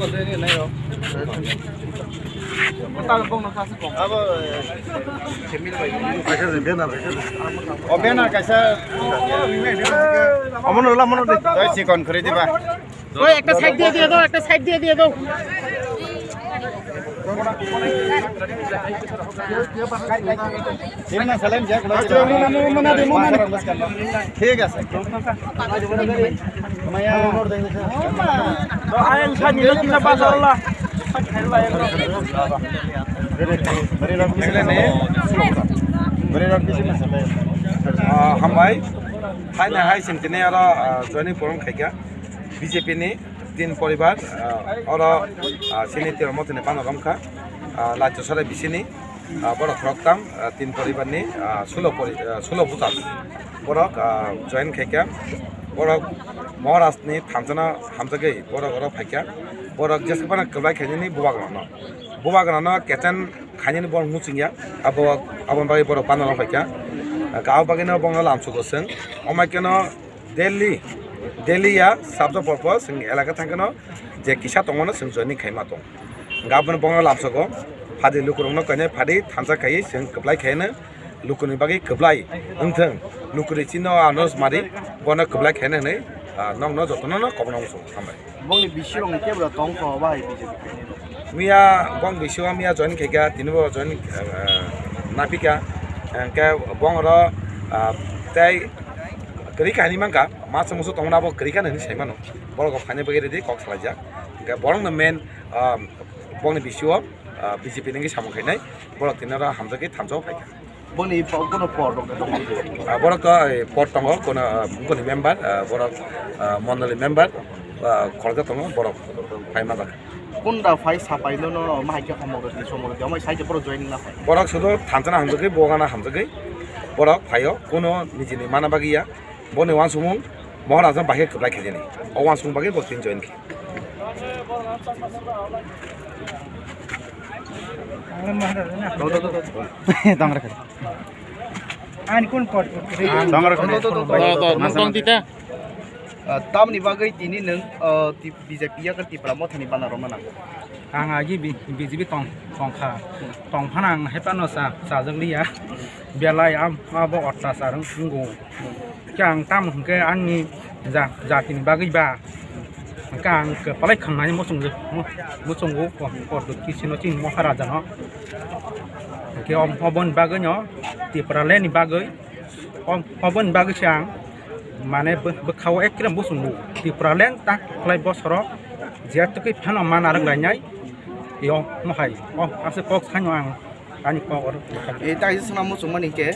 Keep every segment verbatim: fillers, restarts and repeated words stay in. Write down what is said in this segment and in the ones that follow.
O banner kaisa. Omono rwla, omono de. Doi chikon khwrwi diba. Oi, ekta side diye diye daw, ekta side diye diye daw. ঠিক আছে। আইন সানি লোক কিনা বাজারলা। Ah, hambai. Hai na hai sing tini aro, ah, joining forum khaikha B J P ni tin poribar, ah, oro, ah, sini tiro motini bana romkha, ah, Lachasora bisini. Ah, borok khoroktham, ah, tin poribarni, ah, sulo pori-, ah, sulo bwsajwk. Borok, ah, join khaikha. Borok Maharajni thansano hamjagwi borok oro phaikha. Borok jesaphano kwplai khainani bubagrano. Bubagrano kechan khainani borok muchungya. Abo, aboni bagwi borok panalo phaikha. Ah, abo bagwino bongno lamsugo chwng. Omaikeno Delhi, Delhi ya sabjo porpo chwng elaka thangkheno je kisa tongmano chwng joining khaima tong. Hwnkhe aboni bongno lamsogo phadi lukurokno kainai phadi thansa khaiwi chwng kwplai khaino lukuni bagwi kwplai wngthwng. Lukuni chino ano mari bono kwplai khaino hwnwi, ah, nokno jotono no kobokno muchungo hambai. Bongni bisirokni kebra tongkho bai B J P khainai. Miya bong bisio miya join khaikha, tini bo join, ah, napikha. Hwnkhe bong oro, ah, tei kwrwi kha hinwi mankha, masa musu tongmani abo kwrwi kha hinwi saimano. Borok kok phaina bagwi ready kok salaijak. Hwnkhe borokno main, ah, bongni bisio, ah, B J P ni wngwi samung khainai, borok tini oro hamjakgwi thansa o phaikha. Boni po-, bono por rok tongo. Ah, borok to, eh, por tongo, kono, ah, boni member, ah, borok, ah, mondoli member, ah, khoroksa tongo, borok phai manjak. Kunda phai sapai no, no, ma hai khe homok rok ni somok rok, amai sai khe borok joining na phai. Borok sudo thansana hamjagwi, bogana hamjagwi, borok phaio, kono nijini mana bagwi ya, boni wansukmung Maharaj no bahai kwplai khaijani, o wansukmung bagwi bo tin join khe. Tong rwkha. Ani kun pot? Tong rwkha. To, to, to, to. To, to, nung tong tita. Ah, tamni bagwi tini nwng, ah, ti-, B J P yakar Tipra mothani bana romna nango. Ang agi bi-, B J P tong, tongkha. Tongphano ang hephano cha, chajakliya. Belai am, abo ottachar wng-, wngo. Khe ang tamo hwnkhe ani ja-, jatini bagwi ba, hwnkhe ang kwplai khangnani muchungo, mu-, muchungo ko-, Koduk kisino chini Maharaja no. Hwnkhe om-, oboni bagwi no Tipraland ni bagwi, om-, oboni bagwi se ang mane bw-, bwkhao ekre muchungo Tipraland ta khlai bosoro jeatwkwi phano mana rwk lainai. Yo mohai, o aswk kok sanw ang. Ani kok oro. E, tai swnam muchungmani khe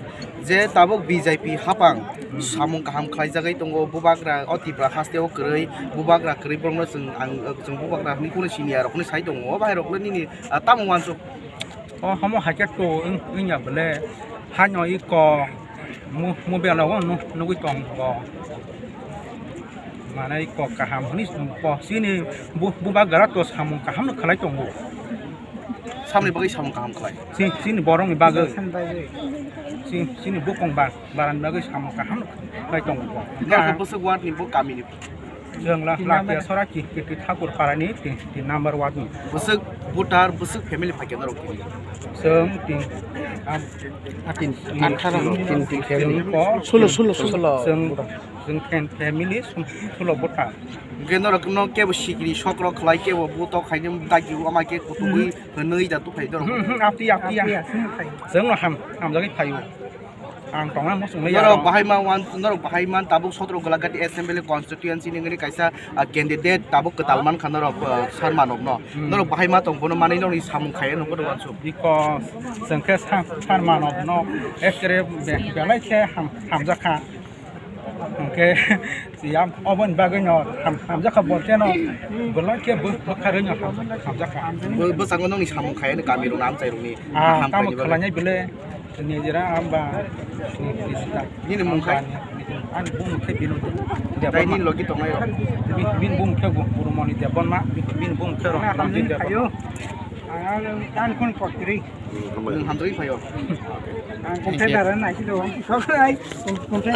je tabuk B J P hapang samung kaham khlaijagwi tongo, bubagra o Tipra haste o kwrwi, bubagra kwrwi borokno chwng ang, chwng bubagra hwnwi kunu siniya rokno sai tongo, o bahai rokno nini, ah, tamo uansuk? O homo hai khe to wng, wngya bwle haino i kok mu-, mobile o nu-, nugwi tongo. Manai kok kaham hwnwi ko chini bu-, bubagra to samung kaham no khlai tongo. Samni bagwi samung kaham khlai. Chi-, chini borokni bagwi. Chi-, chini bukung ba-, barani bagwi samung kaham khlai tongo bo. Norok bwswk ward ni bo kami ni? Chwng la-, Latia Sora ki, ki, ki Thakur Parani tin, tin number ward ni. Bwswk voter, bwswk family phaikhe norok? Chwng tin, ah, ah, tin, tin, atharo, tin, tin family. Tin po. Sulo, sulo, sulo. Chwng, chwng ten family, sum-, sulo voter. Hwnkhe norok no kebo sikiri sok rok khlai, kebo butok khaini dagi o ama khe kutugwi hwnwi da tuphai norok. Hmm, hmm, apti, apti, apti, ah. Chwng no ham, hamjagwi phaio. Ang tongna muchung norok bahai ma wan, norok bahai man tabuk sotro Golagati Assembly Constituency ni wngwi kaisa, ah, candidate tabuk kwtal man kha norok, ah, Sar Manok no. Hmm. Norok bahai ma tong bono manwi norokni samung khai no bono wansuk. Biko chwng khe Sar, Sar Manok no ekre be-, belai khe ham-, hamjak kha. Hwnkhe yang oboni bagwi no ham-, hamjak kha bo khe no belai khe bo-, bwkharwi no ham-, hamjak kha. Bo-, bwskango nokni samung khai no kami rok no amchai rok ni. Ah, kaham tamo khainwi bagwi. Khlainai bwle nijera amba ni, ni sita. Nini mung khai? Ani bumung khe Binu Debbarma. Nini logi tongnai rok? Bi-, bini bumung khe Gurumoni Debbarma, bini bumung khe Rongchondra Debbarma. Ang ani kun potri. Nwng hamjagwi phaio? Ang kumthai dara nai si do. Sok ai, kum-, kumthai